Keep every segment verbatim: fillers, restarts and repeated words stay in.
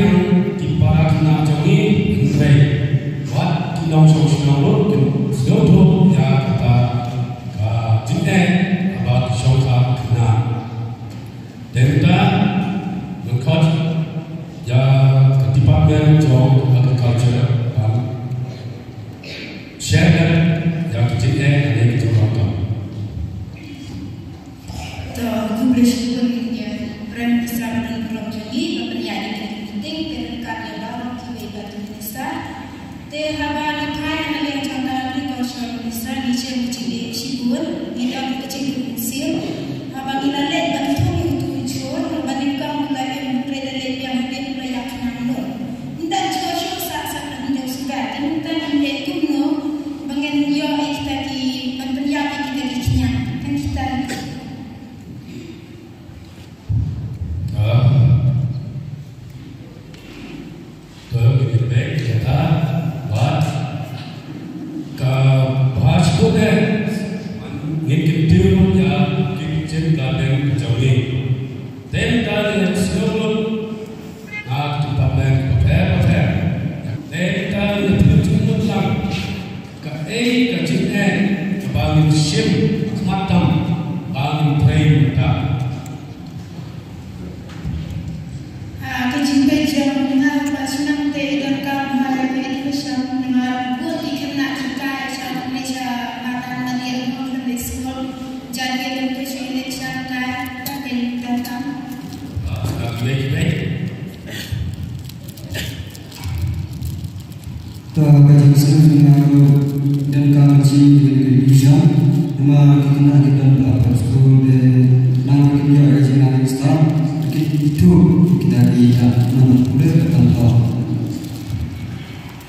Tang ki para khynnah jong ngi, hynrei wat ki nongshong shnong ruh kin sngewthuh ïa kata ka jingeh haba ki shong khynnah. Te mynta ngan khot ïa ka Department jong Agriculture ban share ïa ka jingeh ha kane ka jingïalang. To, khublei shibun ïa Prime Minister ba don burom jong ngi ba pynïaid ïa kane ka meeting, te ryngkat ïa baroh kiwei pat ki minister. Te haba ngi phai na liang jong ka Agriculture Minister ngi shem ka jingeh shibun, ngi don ka jingkyrmen shisha. Haba ngi la leit ban thung ïa utu u jhur, haba nyngkong u la im, hynrei la leit biang hadien u la ïap khnang noh. Ynda jhur shuh sah sah ka ndew suda, te mynta ngim leit kumno ba ngin ïoh ïa kita ki, ban pynïap ïa kita ki khñiang, kan kita. Ah. To, ngin ïa peit ïa ka, bad ka bha shibun eh, ngin kyntiew ïa ki kitchen garden ka jong ngi. Te mynta ngin ïa sngewlem na ki department bapher bapher. Te mynta ngin ïa pynjulmut lang kaei ka jingeh kaba ngin shim ha khmat tam ba ngin trei mynta. Ah, ka jingpeit jong nga ha Pachnar te i donkam ha ka education, namar bun ki khynnah ki kai sha ka Malaysia, Matan, Nadiah, Home Sunday School, jan ki lem tu sha election kai, ka kane ka tam. Ah, ka kine ki peit. To, ka jingsngew jong nga ruh, donkam ka jingïaid ka division, namar ki khynnah ki don bha ha skul te, nang kin ïoh ïa ka jingïaid ka stad, ki ithuh kita ki ïa nang pule ka tam to.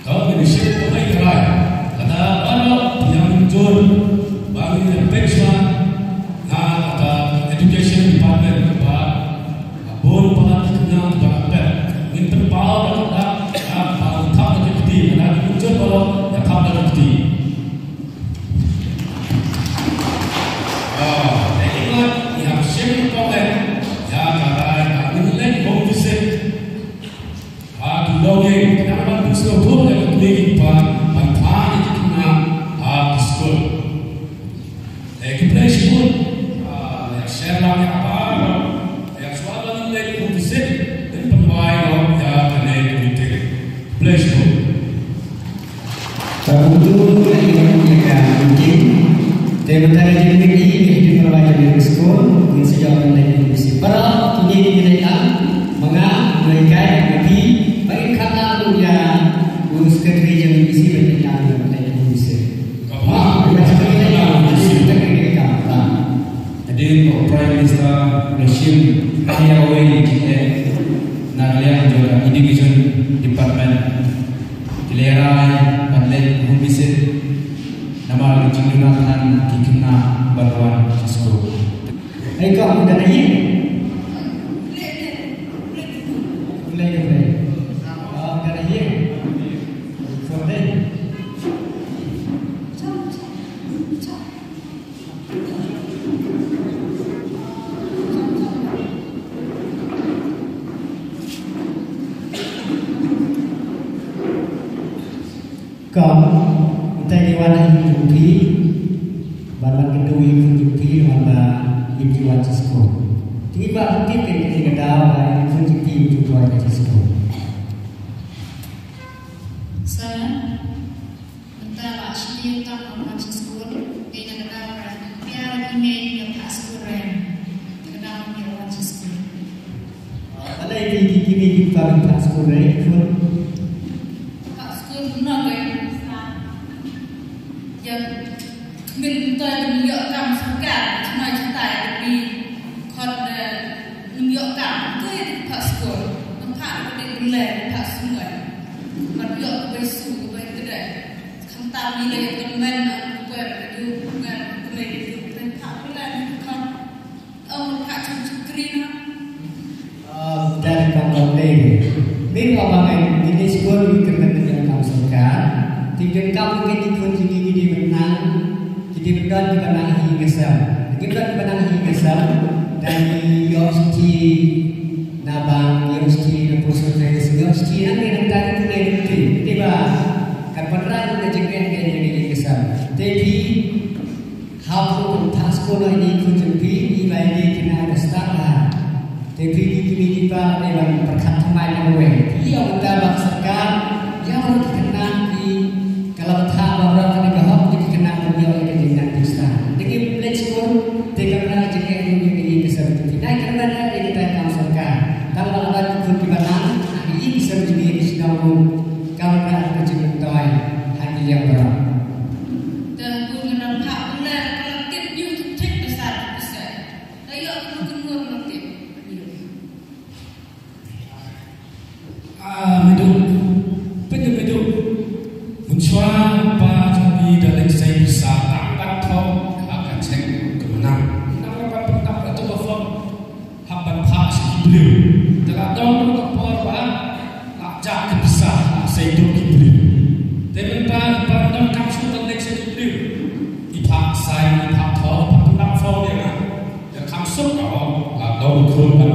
To, ka dei shi ka bai ka rai. Kata baroh ïa mynjur ba ngin ïa peit shuwa na kata education department ba bun palat ki khynnah kiba la pep. Ngin pynpaw da ka dak, da ka thap da ka kti, da ka pynjur baroh, da thap da ka kti. Ah, te ngi ngat, ngi hap shim ko eh, ïa ka rai, ka ngin leit home visit. Ha ki longïing, ki nang ban pynsngewthuh ïa ki kmie ki kpa, ban phah ïa ki khynnah ha ki skul. Eh, khublei shibun, ah, ïa share lang ïa ka, ïa shuwa ba ngin leit home visit, ngin pynwai noh ïa kane ka meeting. Khublei shibun. Ka butu ka ïa ka meeting. Te mynta ka jingmih ïa ka jingpynwai ka jingmih skul, ngin sa ïoh ban leit home visit. Para kine ki leit lang, ma nga, ma nga, ma phi, ba ngin khot lang ïa u secretary jong ka M D C ban leit lang ban leit home visit. Ma, u secretary leit lang, u secretary leit lang. Hadien ba u Prime Minister u la shim ïa kawei ka jingeh na ka liang jong ka Education Department, ki la rai ban leit home visit namar ka jingduna than ki khynnah ban wan sha skul. Ai ka, ka dei ïa. Ka dei, ka dei. Ah, ka dei ïa. Ka dei. Ka, utai ngi wan ha ïing jong phi, ban wan kynduh ïa ïing jong phi, ban ba ïa phi wan sha skul. Te ngi kwah tip ïa kane ka daw ba ïa ïing jong phi ïa phi wan sha skul. Sa, Mynta la shim ïa u tam ban wan sha skul, te na ka daw ba phi ïa ki mei ki ïa phah skul re. Na ka daw ba phi ïa wan sha skul. Balei ki ki ki mei ki phah skul re? Phah skul na ka sa. Ïa mynta ïa ïoh kam sorkar, jngai jngai ïa ki khot de ïoh kam, to ïa phah skul. Nang phah ka dei le phah skul. Ban ïoh ka bai su ka bai kdai. Khamtam ngi leh kmen na u kwer ka ju kwer ka leh ka ju kmen phah ka leh ni ka kham. Ong phah chung chukri na. Ah, dan kam kam leh. Min wa ba ngai ni skul ni kyrmen ni kam sorkar. Ti ken kam ke ti kun ji ni di menang. Ki di menang di menang hi ngesam. Ki menang di menang hi ngesam. Dan ïoh ski na bang ïoh ski na pusat na Sdang ne nang tang tu ne ti. Te ba kan pynrang ne jingeh ne ne ne kesam. Te phi hap tu pynthah skul ne ni ku jempi ni bai ni kena ke start ha. Te phi ni ki ni ki pa ne ban pyrkhat thymmai ne wei. Ïa mynta ba ka sorkar ïa ki kena ki Ka la bthah ba rot ka dei ka hok ki khynnah ban ïoh ïa ka jingdon khristan. Te ki leit skul te ka mrad jingeh ruh ïa ka ïing ka sem. Te nai kyrmen ha ïa kita ki kam sorkar. Tang ba la ban ki khun kiba nang ha ka ïing ka sem jong ngi ha ki shnong ruh ka mrad ka jingmyntoi ha ki liang baroh. Te khun ngan phah pynleh ka la tip ïa u thik thik ba sat ba sat. Te ïoh ka khun ngur la tip. Ah, Medo. Pynjah Medo. Mynshuwa pa jong ngi da leit sei pisa tang ban thok ha ka cheque ka mnam. Nang ban pyntap ïa tu ka form hap ban phah sha ki briew. Te la don ka por ba la jah ka pisa la sei tu ki briew. Te mynta ba don kam shu da leit sei ki briew. I phah sign, i phah thok, i phah pyntap form ïa nga. Ïa kam suk ka hok la don khun ban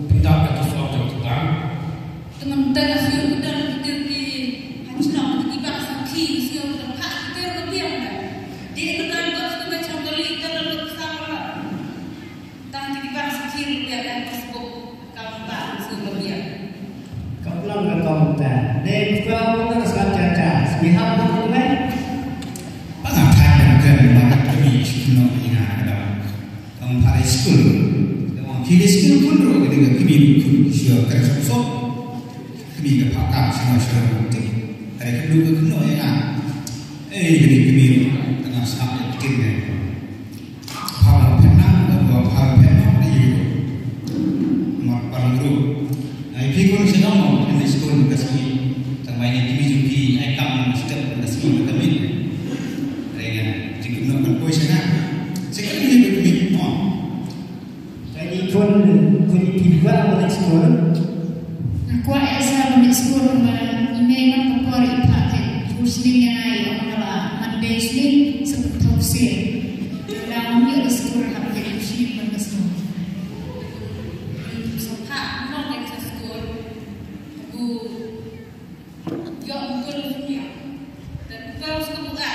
pyndap ïa ka form jong ka bank. Te mynta ka shu ka don ki ter ki ha shnong ki ba sakhi ki shu ka phah ki ter ka biang ka. Dei ka don ka shu ka chong kali ka la lut sa ka la. Tang ki ba sakhi ki biang ka passbook ka ba shu ka biang. Ka ulang ka kong ta. Dei ka ulang ka sngap cha cha. Sngap ha ka mai. Ba nga thait ban kren ba ka kmie shnong ïa nga ka dang. Tang phah skul. Tang phah skul khun ruh ka dei ka kmie khun ki shu kren sop sop. Kmie ka phah kam shnong shnong te. Hare ka dei ka khun ïa nga. Eh, ka dei kmie tang sngap ïa ka kmie. Phah phet nang, phah phet nang ni. Mar parang ruh. Ai phi khun shnong, phi skul ka sngi. Tang bai ni phi jong phi ai kam step ka sngi ka mit. Rega jingkynnoh kan poi sha nga. Second ni phi mo. Ai khun khun phi ba ba skul. Nga kwah ïa sa ba skul ma i mei man ka por i phah te. Khun sning ïa nga i ong nga la Monday sning sa pynthok sien. Nga ong ïa ka skul hap te khun sning man ka skul. Sa phah mo ka skul. Ïoh mukul rupiah. Dan kau suka buka.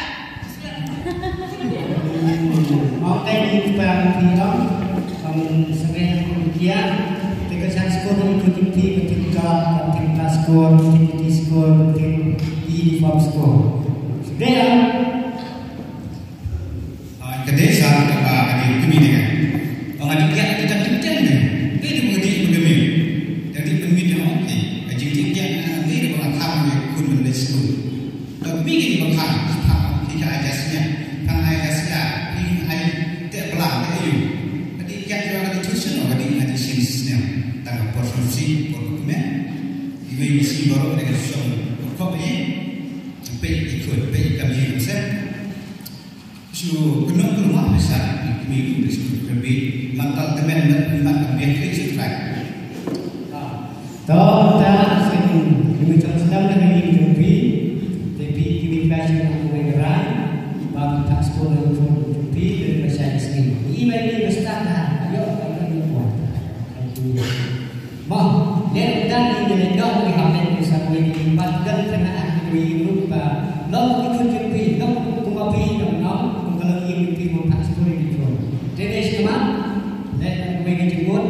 Ong kai ni kpa rupiah. Ong semen rupiah. Teka sang skul ni ikut ikti, ikut kap, ikut klas skul, ikut ikti skul, ikut uniform skul. Sudah ya? Ah, ka dei sa kaba ka dei kmie ne ka. Ba nga dei ïa ka dei tang teng ne. Dei dei ba nga dei ba kmie. Dei dei kmie ne, okay. Ka jingdei ïa nga dei dei ba nga kham ne khun ban leit skul. Ba kmie ki ba kham, kham ki ka aja snya. Kham aja snya. Ki ai te bla te yu. Ka dei ïa ka dei tuition ka dei nga dei shin snya. Tang ka por shin si por kmie. Iwei ni si baroh dei ka shong. Ko ba ye. Pei i khun, pei ka mi sem. Shu kynnoh kynnoh pisa, kmie u shu kynnoh man tal temen, man man biang klik shu trai. To ta sing kmie chong sdang na kmie chong pi. Te pi kmie ka shu na kmie rai. Ba ta skul na chong pi dan ba shai sing. I mai ni ba start ha. Yo ka ni ko. Thank you. Mo, leh dang ïa leh dang ïa hap leh ïa sa kawei ki pat dang kena ah ki kawei ki ruh ba long ki khun jong phi, long kum ma phi, long long kum ka long ïa ki phi mo phah skul ïa ki khun. Te dei shi ma leh dang kawei ki jingmut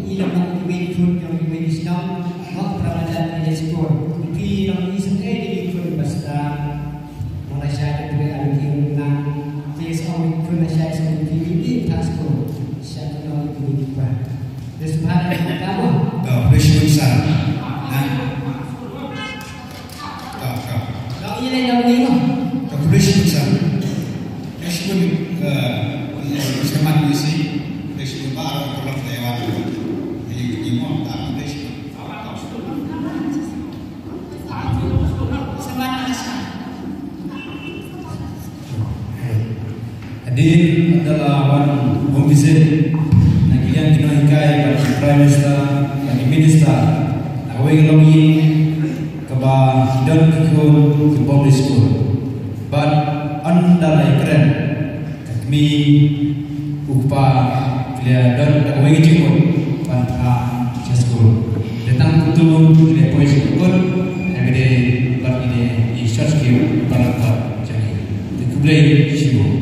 ïa long long ki kawei ki khun jong ki kawei ki shnong. Mo, pra ma jan ïa leh skul ki phi long ïa sa kawei ki khun ba sta. Mo la shai ki kawei ah ki ruh nang. Te sa ong ki khun la shai sa kawei ki phah skul. Shai ki long ki kawei ki pa. Te sa phah ka mo. To, freshman sa. Na. To, to. Long ïa leh long ïa mo. To, freshman sa. Freshman, eh, semat ni si. Freshman ba ro ko long leh wan. Ïa ki mo ta freshman. Semat ni sa. Hadien da la wan home visit na ki liang ki nonghikai bad ki Prime Minister bad ki Minister na kawei ka longïing kaba don ki khun ki public school. Bad ynda la ïakren ka kmie u kpa ki la don da kawei ka jingmut ban phah sha skul. Da Tang kumtu ngi dei poi sha ka kut, ha kane bad ngi dei i short kiew ba la kut jong ngi. Te khublei shibun.